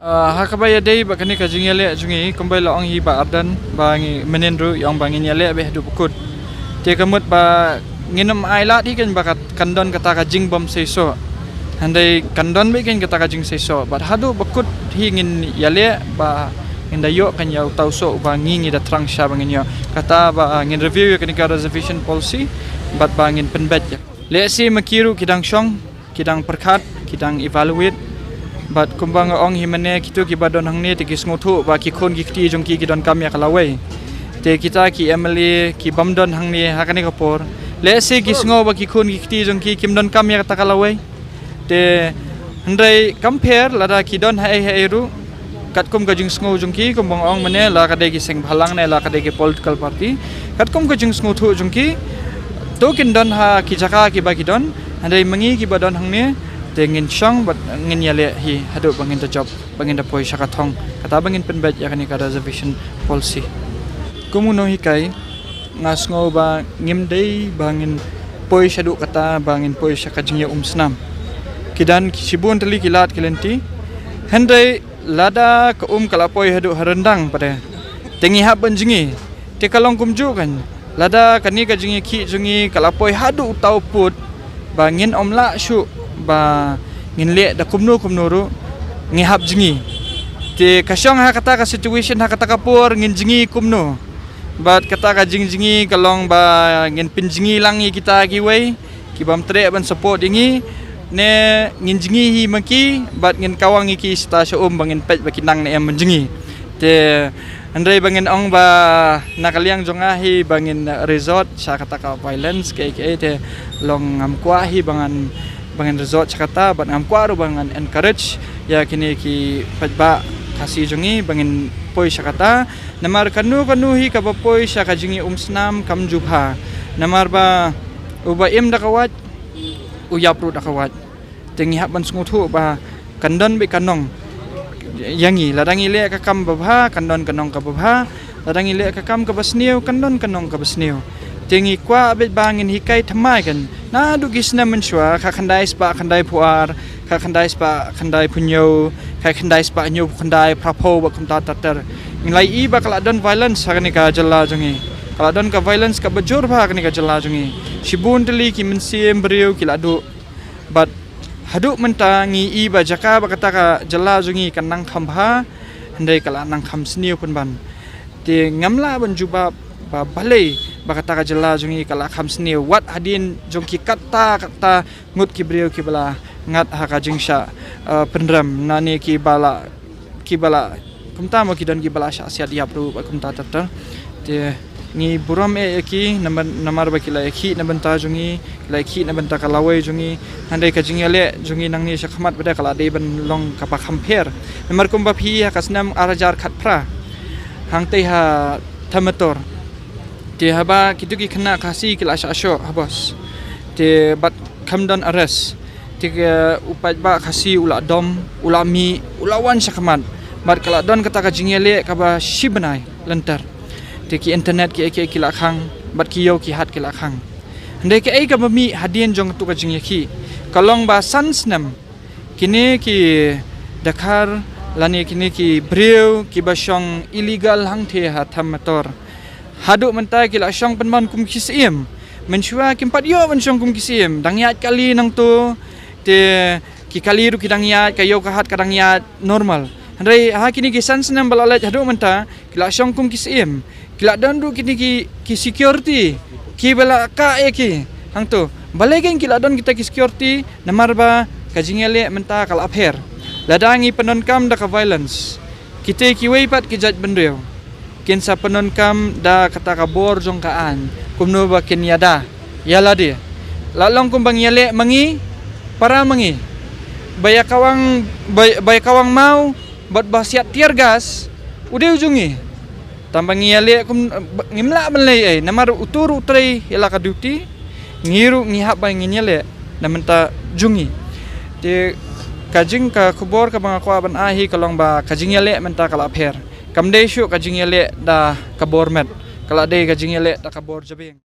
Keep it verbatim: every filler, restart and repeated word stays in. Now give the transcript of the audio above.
Ah, ha kaba ïadei bad kane ka jingïaleh jong ngi, kumba la ong hi Bah Ardent, ba ngi mynnin ruh i ong ba ngin ïaleh beit haduh ba kut. Te ka mut ba ngin ym ailad hi kan ba kat-, kan don kata ka jingbymseisoh. Hynrei kan don beit kan kata ka jingseisoh. Bad haduh ba kut hi ngin ïaleh ba ngin da ïoh kan ïa uta u soh ba ngi ngi da thrang sha ba ngin ïoh. Kata ba, ah, ngin review ïa kane ka reservation policy bad ba ngin pynbeit ïa. Lehse ma ki ruh ki dang shong, ki dang pyrkhat, ki dang evaluate. Bad kumba nga ong hi mynne, kito kiba don hangne te ki sngewthuh ba ki khun ki kti jong ki ki donkam ïa ka lawei. Te kita ki M L A ki bym don hangne ha kane ka por, lehse ki sngew ba ki khun ki kti jong ki kim donkam ïa kata ka lawei. Te hynrei kam pher lada ki don haei haei ruh, katkum ka jingsngew jong ki, kumba nga ong mynne, la ka dei ki seng bhalang ne la ka dei ki political party, katkum ka jingsngewthuh jong ki, to kin don ha ki jaka kiba ki don. Hynrei ma ngi kiba don hangne, te ngin shong bad ngin ïaleh hi haduh ba ngin da jop, ba ngin da poi sha ka thong, kata ba ngin pynbeit ïa kane ka reservation policy. Kum u nonghikai, nga sngew ba ngim dei ba ngin poi shaduh kata ba ngin poi sha ka jingïaumsnam. Ki don ki shibun tylli ki lad ki lynti. Hynrei lada ka um ka la poi haduh ha ryndang pat, te ngi hap ban jngi. Te ka long kumjuh kan, lada kane ka jingïakhih jong ngi ka la poi haduh uta u pud ba ngin ym lah shuh ba ngin leh da kumno kumno ruh, ngi hap jngi. Te ka shong ha kata ka situation, ha kata ka por, ngin jngi kumno? Bad kata ka jingjngi ka long ba ngin pynjngi lang ïa kita kiwei ki bym treh ban support ïa ngi, ne ngin jngi hi ma ki bad ngin kawang ïa ki shata sha um ba ngin peit ba ki nang ne em ban jngi. Te hynrei ba ngin ong ba na ka liang jong nga hi ba ngin resort sha kata ka violence kaei kaei, te long ngam kwah hi ba ngan, ba ngin resort sha kata, bad ngam kwah ruh ba ngan encourage ïa kine ki paidbah Khasi jong ngi ba ngin poi sha kata. Namar kano kano hi kaba poi sha ka jingïaumsnam kam ju bha. Namar ba uba im da ka wait, u ïap ruh da ka wait. Te ngi hap ban sngewthuh ba kan don beit ka nong ïa ngi. Lada ngi leh ka kam ba bha, kan don ka nong kaba bha. Lada ngi leh ka kam kaba sniew, kan don ka nong kaba sniew. Te ngi kwah beit ba ngin hikai thymmai kan. Naduh ki snem mynshuwa, khatkhyndai spah khyndaiphew ar, khatkhyndai spah khyndaiphew hynñiew, khatkhyndai spah hynñiewphew khyndai, phraphew bad kumta ter ter, ngi la ïohi ba ka la don violence ha kane ka jylla jong ngi. Ka la don ka violence kaba jur bha ha kane ka jylla jong ngi. Shibun tylli ki mynsiem briew ki la duh. Bad haduh mynta ngi ïohi ba jaka ba kata ka jylla jong ngi kan nang kham bha, hynrei ka la nang kham sniew pynban. Te ngam lah ban jubab ba balei ba kata ka jylla jong ngi ka la kham sniew, wat hadien jong ki katta katta ngut ki briew kiba la ngat ha ka jingshah, eh, pynrem, nane kiba la, kiba la, kumta mo, ki don kiba la shah siat ïap ruh bad kumta ter ter. Te ngi burom eh ïa ki namar, namar ba ki la ïakhih na bynta jong ngi, ki la ïakhih na bynta ka lawei jong ngi. Hynrei ka jingïaleh jong ngi nangne sha khmat pat ka la dei ban long kaba kham pher. Namar kumba phi ha ka snem ar hajar khatphra, hangtei ha Tamator, te haba kito ki khynnah Khasi ki la shah shoh ha bus, te bad kham don arrest, te ka u paidbah Khasi u la dom, u la mih, u la wan sha khmat. Bad ka la don kata ka jingïaleh kaba shi bnai lynter. Te ki internet kiei kiei ki la khang, bad ki ïew ki hat ki la khang. Hynrei kaei kaba mih hadien jong kato ka jingïakhih? Ka long ba san snem kine ki dkhar lane kine ki briew kiba shong illegal hangtei ha Tamator, haduh mynta ki la shong pynban kum ki syiem. Mynshuwa kim pat ïoh ban shong kum ki syiem, dang ïaid kali nangto, te ki kali ruh ki dang ïaid, ka ïew ka hat ka dang ïaid normal. Hynrei ha kine ki san snem ba la leit haduh mynta, ki la shong kum ki syiem. Ki la don ruh kine ki, ki security kiba la kah ïa ki hangto. Balei kan ki la don kita ki security? Namar ba ka jingïaleh mynta ka la pher. Lada ngi pyndonkam da ka violence, kita kiwei pat ki jaitbynriew kin sa pyndonkam da kata ka bor jong ka aiñ kumno ba kin ïada ïa lade. La long kumba ngi ïaleh ma ngi, para ma ngi, ba ïa kawang, ba, ba ïa kawang maw bad ba siat tear gas u dei u jong ngi. Tangba ngi ïaleh kum, ba, ngim lah ban leh ei, namar uto ruh u trei ïa la ka duty, ngi ruh ngi hap ba ngin ïaleh na bynta jong ngi. Te ka jing, ka khubor kaba nga kwah ban ai hi ka long ba ka jingïaleh mynta ka la pher. Kam dei shuh ka jingïaleh da ka bor met, ka la dei ka jingïaleh da ka bor jabieng.